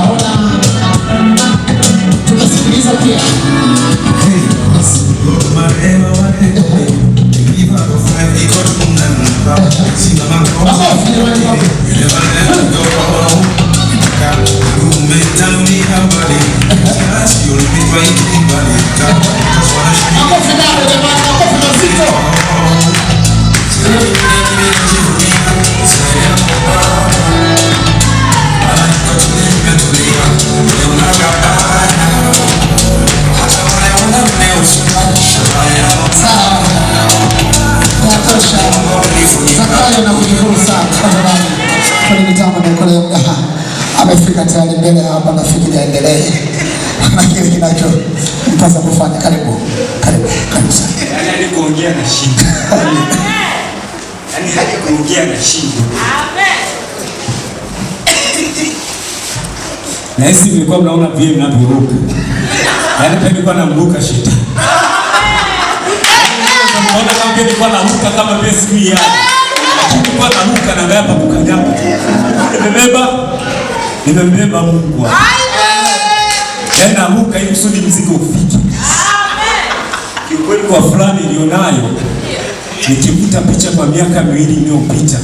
Naona tunasikiliza pia. Yes. Makofi jamani, makofi. Makofi bado jamani, makofi mazito. Sawa. Yatosha. Zakayo nakushukuru sana tafadhali. Kwenye mitambo imekolea muda. Amefika tayari mbele hapa, nafikiri aendelee na kile kinachompasa kufanya. Karibu, karibu, karibu sana. Yaani hadi kuongea na shinda. Yaani hadi kuongea na shinda. Na hisi mlikuwa mnaona vile mnavyoruka. Yaani pia nilikuwa namruka shetani. Naona kama vile nilikuwa naruka kama vile sijui ya. Lakini nilikuwa naruka na ngaya pa kukanyaga. Nimembeba Mungu hapa. Yaani naruka ili kusudi mzigo ufike. Kiukweli kwa fulani nilionayo, nikivuta picha kwa miaka miwili iliyopita,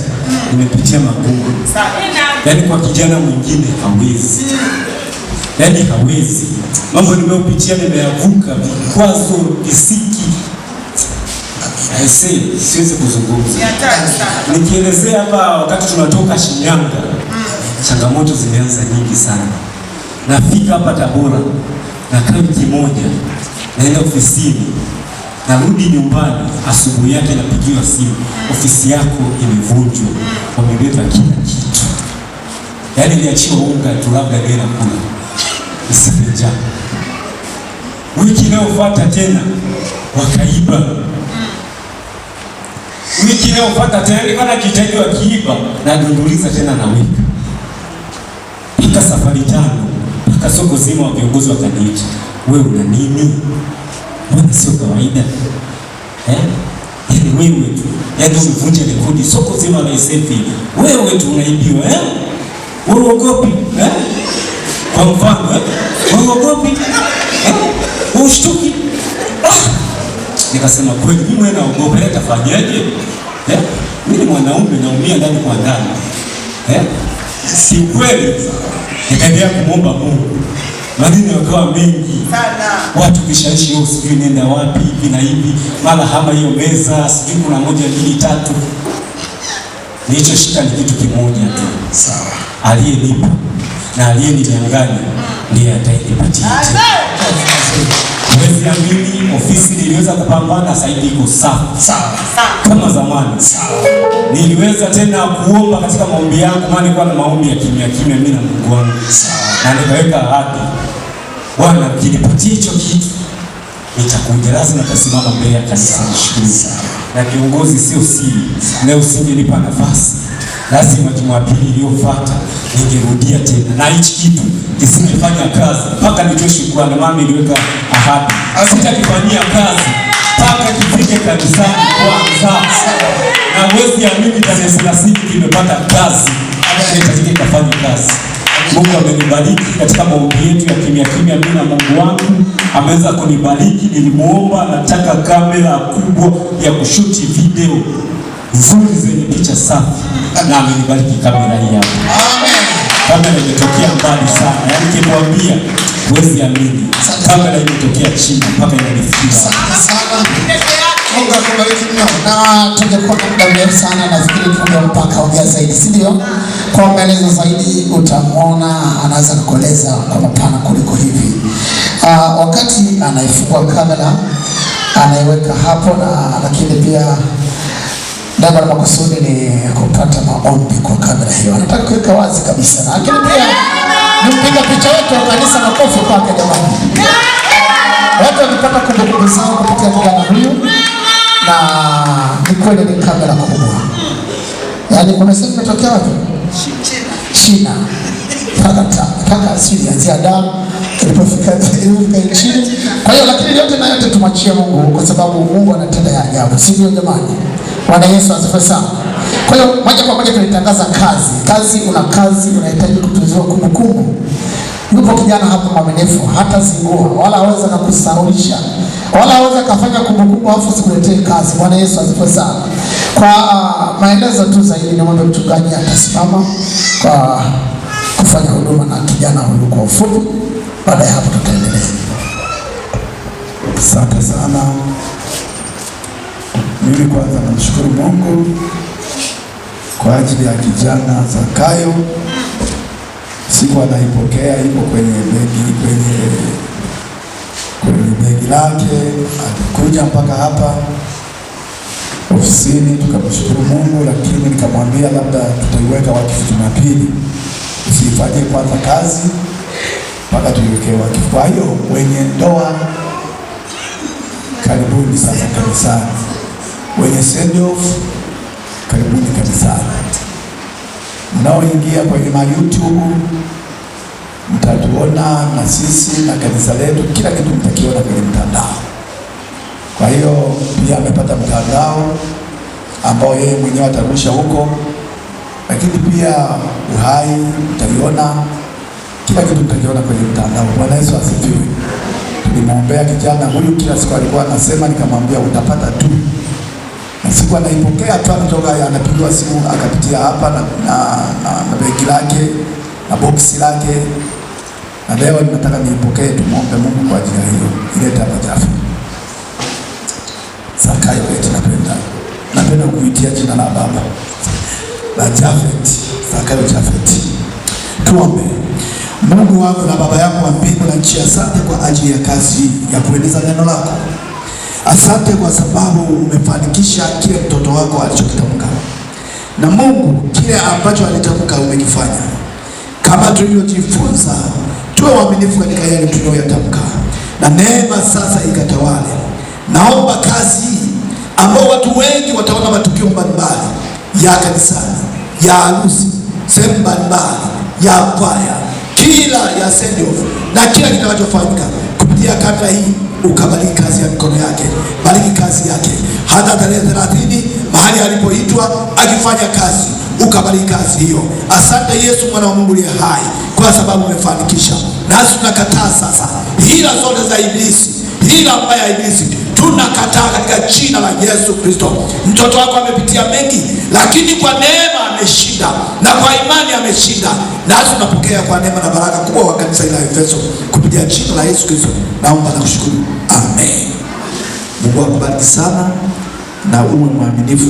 nimepitia magumu. Yaani kwa kijana mwingine hawezi, yaani hawezi. Mambo nimeyopitia nimeyavuka, vikwazo, visiki, aisee, siwezi kuzungumza. Nikielezea hapa, wakati tunatoka Shinyanga, changamoto zimeanza nyingi sana. Nafika hapa Tabora, nakaa wiki moja, naenda ofisini, narudi nyumbani, asubuhi yake napigiwa simu, ofisi yako imevunjwa, wamebeba kila kitu. Yaani niliachiwa unga tu, labda niwe nakula nisife njaa. Wiki inayofuata tena wakaiba. Wiki inayofuata tena nilikuwa najitahidi, wakiiba nadunduliza tena naweka mpaka safari tano, mpaka soko zima wa viongozi wakaniita, wewe una nini? Mbona sio kawaida eh? Yaani wewe tu, yaani umevunja rekodi soko zima la SF, wewe tu unaibiwa eh? Wewe uogopi eh? Kwa mfano eh? Wewe uogopi eh? Wewe ushtuki? Ah! Nikasema kweli mimi mwenyewe naogopa, yeye atafanyaje? Eh? Mimi ni mwanaume naumia ndani kwa ndani. Eh? Si kweli. Nikaendelea kumwomba Mungu. Maneno yakawa mengi Sana. watu kishawishi, oh, sijui nenda wapi hivi na hivi, mara hama hiyo meza, sijui kuna moja mbili tatu. Nilichoshika ni kitu kimoja tu, Sawa. aliyenipa na aliyeninyang'anya ndiye atayenipatia tena. Huwezi amini, ofisi niliweza kupambana, sasa hivi iko safi Sawa. kama zamani. Sawa. Niliweza tena kuomba katika maombi yangu, maana nilikuwa na maombi ya kimya kimya mimi na Mungu wangu, Sawa. na nikaweka ahadi, Bwana, ukinipatia hicho kitu nitakuja, lazima nitasimama mbele ya kanisa nishukuru. Na kiongozi, sio siri, leo usingenipa nafasi, lazima Jumapili iliyofuata ningerudia tena, na hichi kitu kisingefanya kazi mpaka nitoe shukrani. Maana niliweka ahadi, sitakifanyia kazi mpaka kifike kanisani kwanza. Na huwezi amini, tarehe 30 kimepata kazi, hitajike kafanya kazi. Mungu amenibariki katika maombi yetu ya kimya kimya, mimi na Mungu wangu ameweza kunibariki. Nilimuomba, nataka kamera kubwa ya kushuti video nzuri zenye picha safi, na amenibariki kamera hii hapa. Amen. Kamera imetokea mbali sana, yaani nikikwambia huwezi amini, kamera imetokea China mpaka inanifikia. Asante sana. Mungu akubariki mno. Na tungekuwa na muda mrefu sana, nafikiri tungempa akaongea zaidi, si ndio? Kwa maelezo zaidi utamwona, anaweza kukueleza kwa mapana kuliko hivi. Wakati anaifungua kamera anaiweka hapo, na lakini pia lengo la makusudi ni kupata maombi kwa kamera hiyo. Anataka kuweka wazi kabisa, na lakini pia ni mpiga picha wetu wa kanisa. Makofi kwake jamani. Watu wamepata kumbukumbu zao kupitia kijana huyu, na ni kweli ni kamera kubwa. Yaani umesema imetokea wapi? China. Mpaka sijui ilianzia Dar ilipofika nchini. Kwa hiyo lakini yote na yote tumwachie Mungu kwa sababu Mungu anatenda ya ajabu, si ndio jamani? Bwana Yesu asifiwe sana. Kwa hiyo moja kwa moja tulitangaza kazi. Kazi, una kazi unahitaji kutunziwa kumbukumbu. Yupo kijana hapa mwaminifu, hata zingua wala hawezi kukusaulisha wala hawezi kafanya kumbukumbu afu sikuletee kazi. Bwana Yesu asifiwe sana. Kwa maelezo tu zaidi, nimwombe mchungaji atasimama kwa kufanya huduma na kijana huyu kwa ufupi. Baada ya hapo tutaendelea. Asante sana. Mimi kwanza namshukuru Mungu kwa ajili ya kijana Zakayo. Siku anaipokea ipo kwenye begi, kwenye begi lake, alikuja mpaka hapa ofisini tukamshukuru Mungu, lakini nikamwambia labda tutaiweka wakifu Jumapili, usiifanyie kwanza kazi mpaka tuiweke wakifu. Kwa hiyo wenye ndoa karibuni sasa kanisani, wenye send off karibuni kanisani, mnaoingia kwenye ma YouTube mtatuona na sisi na kanisa letu, kila kitu mtakiona kwenye mtandao. Kwa hiyo pia amepata mtandao ambao yeye mwenyewe atarusha huko, lakini pia uhai mtaiona, kila kitu mtakiona kwenye mtandao. Bwana Yesu asifiwe. Tulimwombea kijana huyu, kila siku alikuwa anasema, nikamwambia utapata tu, na siku anaipokea tu, anatoka anapigiwa simu, akapitia hapa na begi lake na boksi lake, na leo nataka niipokee, tumwombe Mungu kwa ajili ya hiyo. Ilete hapa Jafa. Zakayo eti napenda kuitia jina la baba la Jafet, Zakayo Jafet. Tuombe. Mungu wangu na Baba yangu wa mbingu na nchi, asante kwa ajili ya kazi ya kueneza neno lako. Asante kwa sababu umefanikisha kile mtoto wako alichokitamka, na Mungu, kile ambacho alitamka umekifanya. Kama tulivyojifunza, tuwe waaminifu katika yale tunayoyatamka, na neema sasa ikatawale. Naomba kazi hii ambao watu wengi wataona matukio mbalimbali ya kanisani, ya harusi, sehemu mbalimbali, ya kwaya, kila ya send off na kila kitakachofanyika kupitia kamera hii, ukabariki kazi ya mikono yake, bariki kazi yake hata tarehe 30 mahali alipoitwa akifanya kazi, ukabariki kazi hiyo. Asante Yesu mwana wa Mungu aliye hai, kwa sababu umefanikisha. Nasi tunakataa sasa hila zote za Ibilisi, hila mbaya ya Ibilisi tunakataa katika jina la Yesu Kristo. Mtoto wako amepitia mengi, lakini kwa neema ameshinda na kwa imani ameshinda. Nasi tunapokea kwa neema na baraka kubwa wa kanisa la Efeso kupitia jina la Yesu Kristo, naomba na kushukuru, amen. Mungu akubariki sana na uwe mwaminifu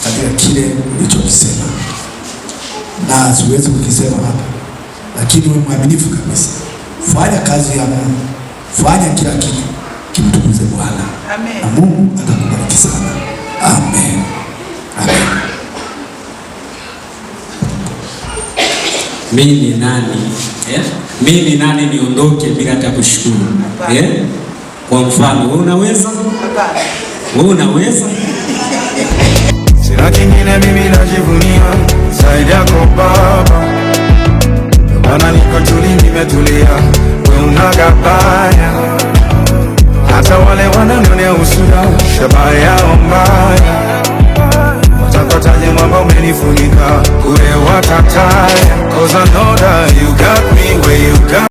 katika kile ulichokisema, na siwezi kukisema hapa, lakini uwe mwaminifu kabisa. Fanya kazi ya Mungu, fanya kila kitu kimtukuze Bwana. Amen. Na Mungu atakubariki sana. Amen. Amen. Mimi ni nani? Mimi ni nani niondoke bila hata kushukuru? Kwa mfano, wewe unaweza? Hapana. Wewe unaweza? Sina kingine mimi najivunia zaidi yako Baba, maana niko tuli, nimetulia, we unagabaya, hata wale wananionea usuda, shabaha yao mbaya, watakataje mwamba umenifunika, kule watataya, 'cause I know that you got me where you got